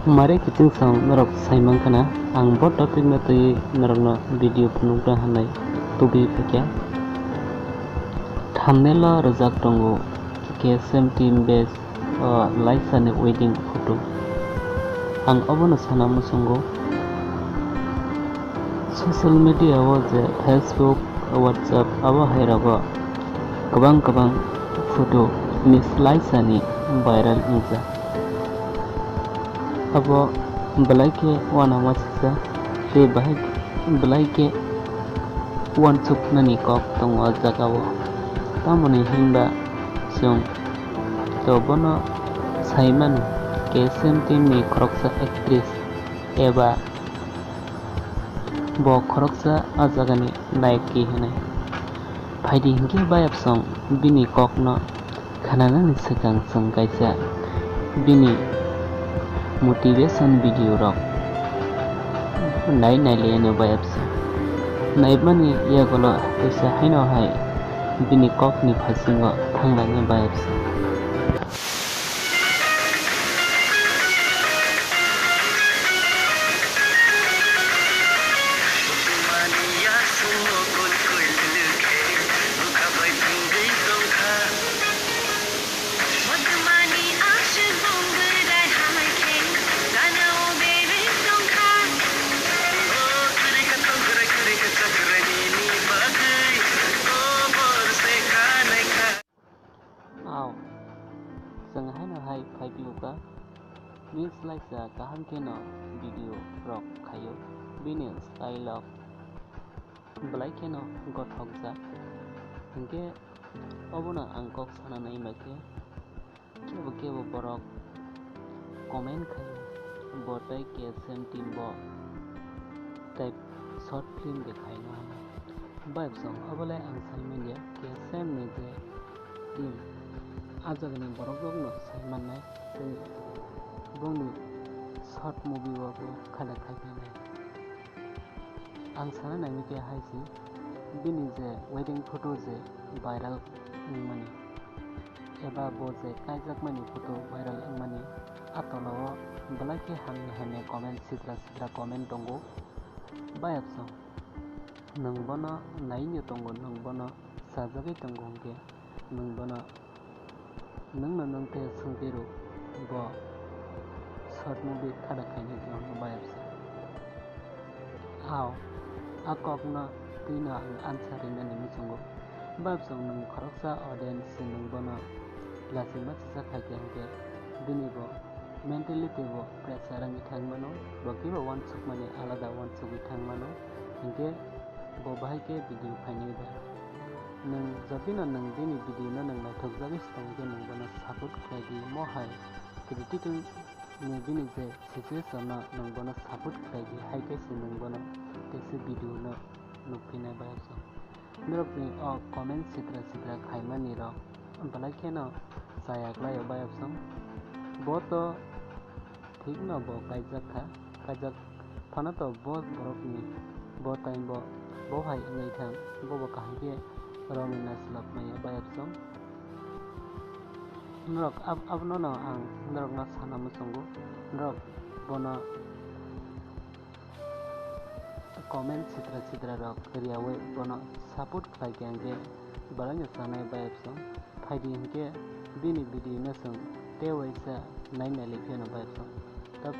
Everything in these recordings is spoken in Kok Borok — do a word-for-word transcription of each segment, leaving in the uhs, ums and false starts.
Mare kiching song norok sai mankha na, ang bo topic no twi norokno video phunukna hwnwi tubui phaikha. Thumbnail o rwjak tongo K S M team base o Laisani wedding photo. Ang obono sana muchungo. Social media o je Facebook, WhatsApp abo hai rogo kwbang kwbang photo Miss Laisani viral wngjak. Abo belai khe uanama sijak tei bahai belai khe uansuknani kok tongo o jagao. Tamoni hinba chwng to bono sai mano K S M team ni khoroksa actress eba bo khoroksa a jagani nayok ki hinwi. Phaidi hinkhe bayapsong bini kokno khnanani swkang chwng kaisa bini motivation video rok nai nailaiano bayapsong. Naimani yagulo kaisa haino hai bini kokni phasingo thanglaina bayapsong. Ao, chwng haino hai phai phiyokha, Miss Laisa kaham kheno video rok khaio, bini style rok belai kheno gothokjak. Hinkhe obono ang kok sana nai ma khe, kebo kebo borok comment khaio, bo tei K S M team bo tei short film de khaino hwnwi. Bayapsong, obolai ang sai manya K S M ni je team, a jagani borok rokno sai mannai tei bongni short movie o bo khadak khai phainai. Ang sana naimikhe hai se, bini je wedding photo je viral wngmani, eba bo je kaijakmani photo viral wngmani, a tola o belai khe hamya hamya comment, sitra sitra comment tongo. Bayapsong, nwng bono naino tongo, nwng bono sajagwi tongo hwnkhe, nwng bono nwngno nwng tei swngwi rw, bo short movie khada khainai tongma bayapsong. Ao, a kokno twino ang answer rinani muchungo. Bayapsong nwng khoroksa audience se nwng bono lachi machicha khaikha hwnkhe bini bo mentality bo pressure wngwi thangmano, bo kiba uansukmani alada uansugwi thangmano, hinkhe bo bahai khe video khainai ba. Nwng jotino nwng bini video no nwng naithokjagwi se tongkhe nwng bono support khlai di, mo hai critical ni bini je situation no nwng bono support khlai di, hai khe se nwng bono tei se video no nukphinai bayapsong. Norokni o comment sitra sitra khaimani rok belai kheno chaya khlaio bayapsong. Bo to thikno bo kaijak kha, kaijak phano to bo borokni bo time bo, bo hai wngwi thang, bo bo kaham khe rwngwi naislap maya bayapsong. Norok ab-, abono no ang norokno sana muchungo, norok bono comment sitra sitra rok riyawi bono support khlai khe hwnkhe belai no chanai bayapsong. Phaidi hwnkhe bini video no chwng tei waisa nai nailai phiyano bayapsong. Tab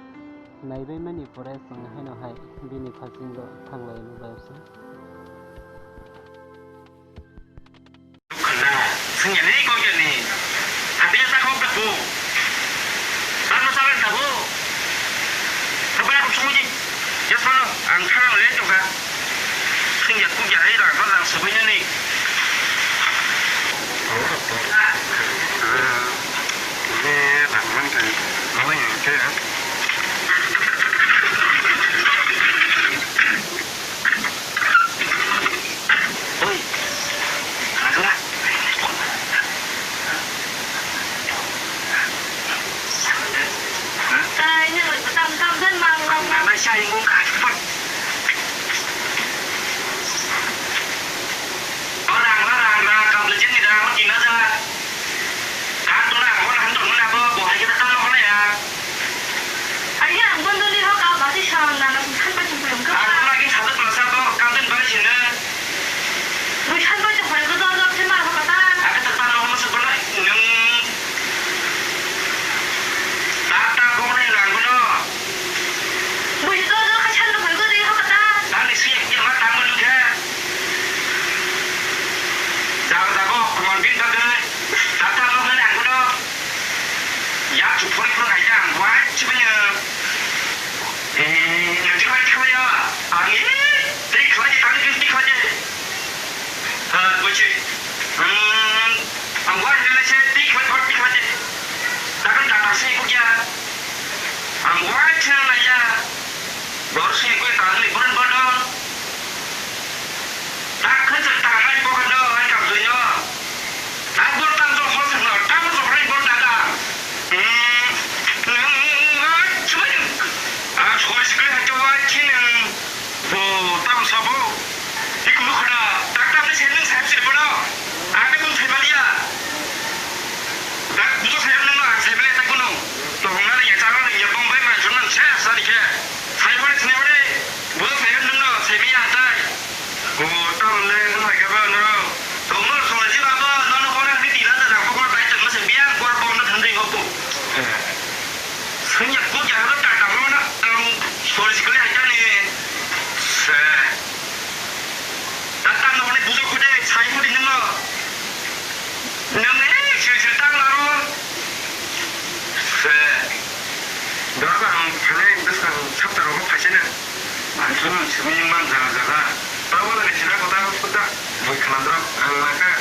naibai mani pore chwng haino hai bini phasingo thanglai no bayapsong. Khwna, swngya ni kok ya ni. Hati ya ta kok ta bu. Bano salan ta bu. Apa aku sungguh ji? Ya sono, ang khana le tongka. Swngya kuk ya hai rang, rang sebenarnya ni. Ini rang mana? Mana yang ke? Oi, agla. Tara ini lagi tam tam dan mang mang mang. Mama saya ingkung kaspat. Orang orang orang kamu legend ni dah, makin aja. Kan tu nak, orang hantu mana apa, buah kita kan mana ya? Ayo, Simi man jaga jaga. Tabo le sida kota hospital. Bui khana drop ang naka.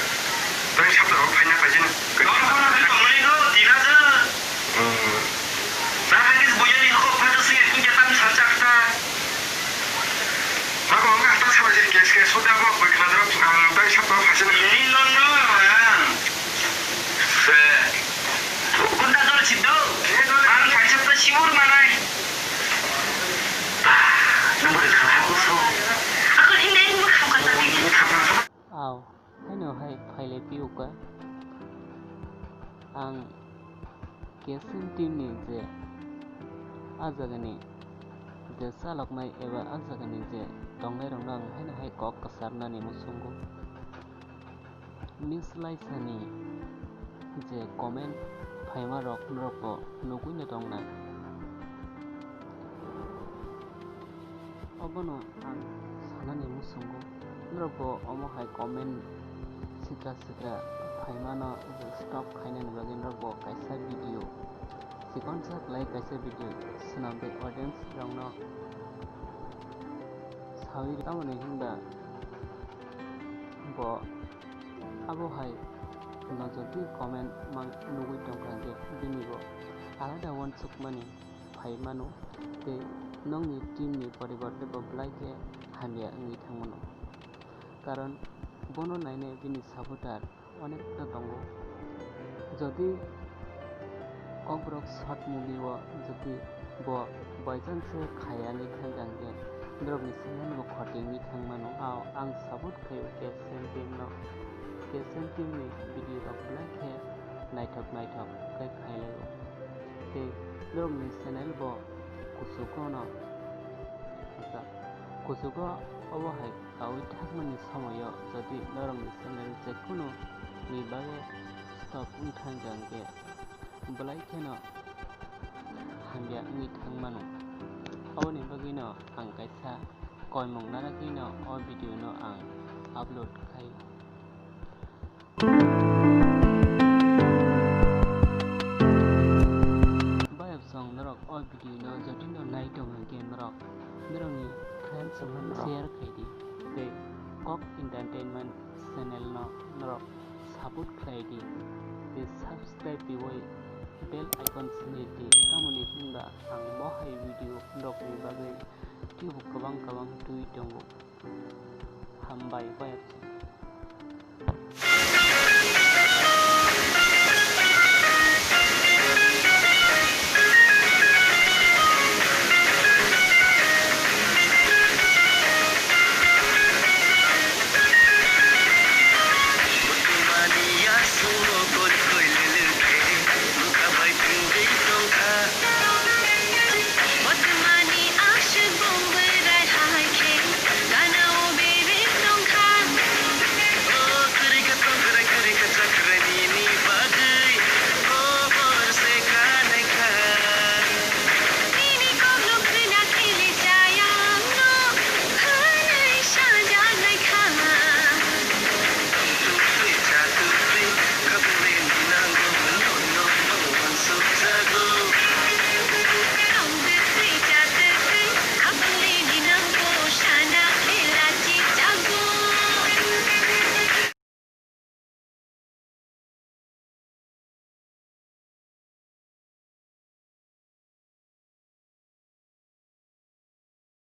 Tei sabta rok phaina phaisini. Tong kono khe tongmani no dina je. Hmm. Na hagis bujani hoko phata singe kuja tam salcha kata. Mako ang hata sabai je kes kes sudah mo bui khana drop ang tei sabta rok phaisini. Ini non no ang. Se. Kunda dol sido. Ang kaisa ta sibur manai. Aw, haino hai phailai piyuka. Ang K S M team ni je a jagani je chaloknai eba a jagani je tongnairokno ang haino hai kok kwcharnani muchungo. Mislaisani je comment phaima rok norok bo nugui no tong na. Obono ang sanani muchungo norok bo omo hai comment sitra sitra phaimano stop khainani bagwi norok bo kaisa video chikonsa khlai kaisa video swnamwi audience rokno sawi tamoni hinba bo abo hai no jodi comment mang nugui tongkha hwnkhe bini bo alada uansukmani phai mano tei nokni team ni poriborte bo belai khe hamya wngwi thangmano. Karon bono nainai bini supporter onekta tongo. Jodi Kokborok short movie o jodi bo by chance se khaya wngwi thangkha hwnkhe norokni channel bo khoti wngwi thangmano. Ao ang support khaio K S M team no. K S M team ni video rok belai khe naithok naithok khe khailaio. Tei norokni channel bo kuchugo no, kuchugo obo hai kaui thangmani somoio jodi norokni channel jekunu ni bagwi stop wngthang kha hwnkhe belai kheno hamya wngwi thangmano. Aboni bagwino ang kaisa koimung naragwino o video no ang upload khai. Bayapsong norok o video no jodi no nai tong hwnkhe norok norokni friends rokno share khai di tei Kok Entertainment channel no norok support khlai di tei subscribe riwi bell icon sini di tamoni hinba ang bo hai video rokni bagwi teibo kwbang kwbang twi tongo. Hambai, bayapsong.